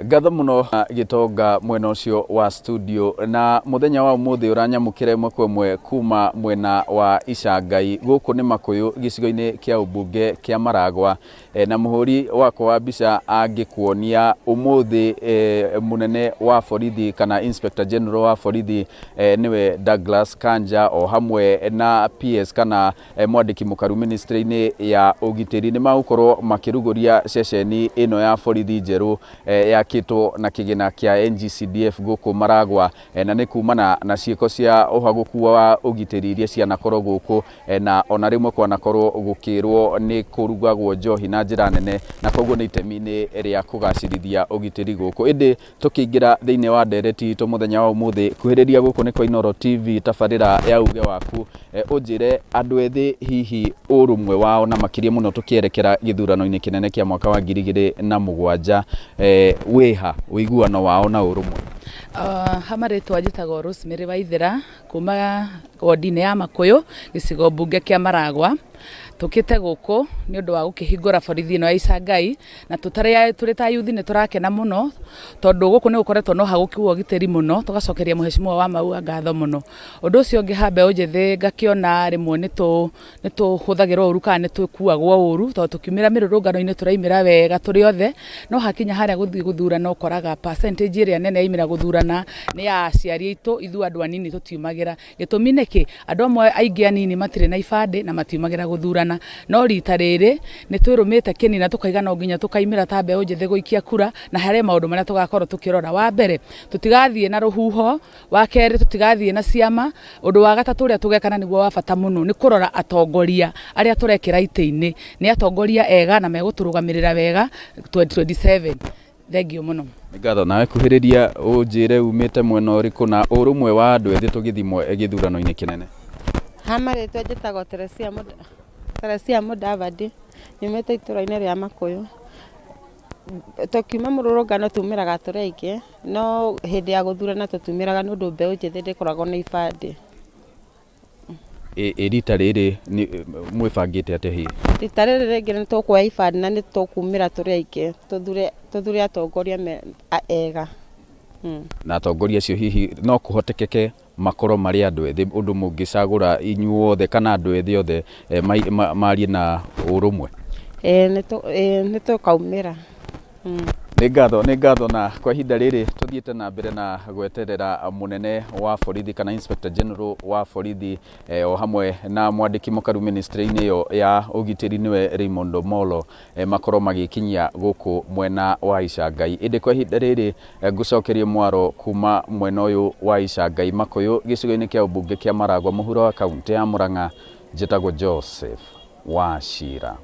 Ngatho mũno Gĩtonga mwena ũcio wa studio. Na mũthenya wa ũmũthĩ ũranyamũkĩra ĩmwe kwa ĩmwe kuma mwena wa Icangai, gũkũ nĩ Makũyũ, gĩcigo-inĩ kĩa ũmbunge kĩa Maragwa. Na mũhũri wakwa wa mbica angĩkuonia ũmũthĩ, mũnene wa borithi kana Inspector General wa borithi, nĩwe Douglas Kanja, o hamwe na PS kana mwandĩki mũkaru ministry-inĩ ya ũgitĩri, nĩ magũkorwo makĩrugũria ceceni ĩno ya borithi njerũ yakĩtwo na kĩgĩna kĩa NGCDF gũkũ Maragwa. Na nĩ kumana na ciĩko cia ũhagũku wa ũgitĩri iria cianakorwo gũkũ, na ona rĩmwe kwanakorwo gũkĩrwo nĩ kũrugagwo njohi na njĩra nene, na koguo nĩ itemi-inĩ rĩa kũgacĩrithia ũgitĩri gũkũ. Ĩndĩ tũkĩingĩra thĩinĩ wa ndereti itũ mũthenya wa ũmũthĩ, kuhĩrĩria gũkũ nĩ kwa Inooro TV, tabarĩra ya uge waku, ũnjĩre andũ ethĩ hihi ũrũmwe wao, na makĩria mũno tũkĩerekera gĩthurano-inĩ kĩnene kĩa mwaka wa 2007, wĩha ũiguano wao na ũrũmwe? Ha marĩtwa njĩtagwo Rosemary Waithera kuma wodi-inĩ ya Makũyũ, gĩcigo mbunge kĩa Maragwa. Tũkĩte gũkũ nĩ ũndũ wa gũkĩhingũra borithi ĩno ya Icangai, na tũrĩ ta yuthi nĩ tũrakena mũno tondũ gũkũ nĩ gũkoretwo na ũhagũku wa ũgitĩri mũno, tũgacokeria mũhecimiwa wa Maua ngatho mũno. Ũndũ ũcio ũngĩ, ha mbeũ njĩthĩ, ngakĩona rĩmwe nĩ tũhũthagĩrwo ũru kana nĩ tũkuagwo ũru, tondũ tũkiumĩra mĩrũrũngano-inĩ tũraimĩra wega tũrĩ othe, no hakinya harĩa gũthiĩ gũthurana ũkoraga percentage ĩrĩa nene yaimĩra gũthurana nĩ ya aciari aitũ, ithuĩ andũ anini tũtiumagĩra. Gĩtũmi nĩkĩ? Andũ amwe aingĩ anini matirĩ na ibandĩ na matiumagĩra gũthurana. No rita rĩrĩ nĩ twĩrũmĩte kĩni na tũkaiga no nginya tũkaimĩra ta mbeũ njĩthĩ gũikia kura, na harĩ maũndũ marĩa tũgakorwo tũkĩrora. Wa mbere, tũtigathiĩ na rũhuho. Wa kerĩ, tũtigathiĩ na ciama. Ũndũ wa gatatũ ũrĩa tũgeka, na nĩguo wa bata mũno, nĩ kũrora atongoria arĩa tũrekĩra itĩ-inĩ nĩ atongoria ega na megũtũrũgamĩrĩra wega 2027. Thengio mũno. Nĩ ngatho. Nawe kuhĩrĩria ũnjĩre umĩte mwena ũrĩkũ na ũrũmwe wa andũ ethĩ tũgĩthimwo gĩthurano-inĩ kĩnene. Ha marĩtwa njĩtagwo Teresia Mũdavadi, nyumĩte itũra-inĩ rĩa Makũyũ. Tũkiuma mũrũrũngano tumĩraga tũrĩ aingĩ, no hĩndĩ ya gũthurana tũtiumĩraga nĩ ũndũ mbeũ njĩthĩ ndĩkoragwo na ibandĩ. Ĩ rita rĩrĩ mwĩbangĩte atĩa hihi? Rita rĩrĩ rĩngĩ nĩ tũkuoya ibandĩ na nĩ tũkumĩra tũrĩ aingĩ tũthure atongoria ega. Na atongoria acio hihi no kũhotekeke makorwo marĩ andũ ethĩ, ũndũ mũngĩcagũra inyuothe kana andũ ethĩ othe marie na ũrũmwe? Ĩĩ, nĩ tũkaumĩra. Nĩ ngatho, nĩ ngatho. Na kwa ihinda rĩrĩ tũthiĩte na mbere na gweterera mũnene wa borithi kana Inspector General wa borithi, o hamwe na mwandĩki mũkaru ministry-inĩ ĩyo ya ũgitĩri, nĩwe Raymond Omolo, makorwo magĩkinyia gũkũ mwena wa Icangai. Ĩndĩ kwa ihinda rĩrĩ ngũcokerie mwaro kuma mwena ũyũ wa Icangai Makũyũ, gĩcigo-inĩ kĩa ũmbunge kĩa Maragwa, mũhuro wa kaunti ya Murang'a, njĩtagwo Joseph Wachira.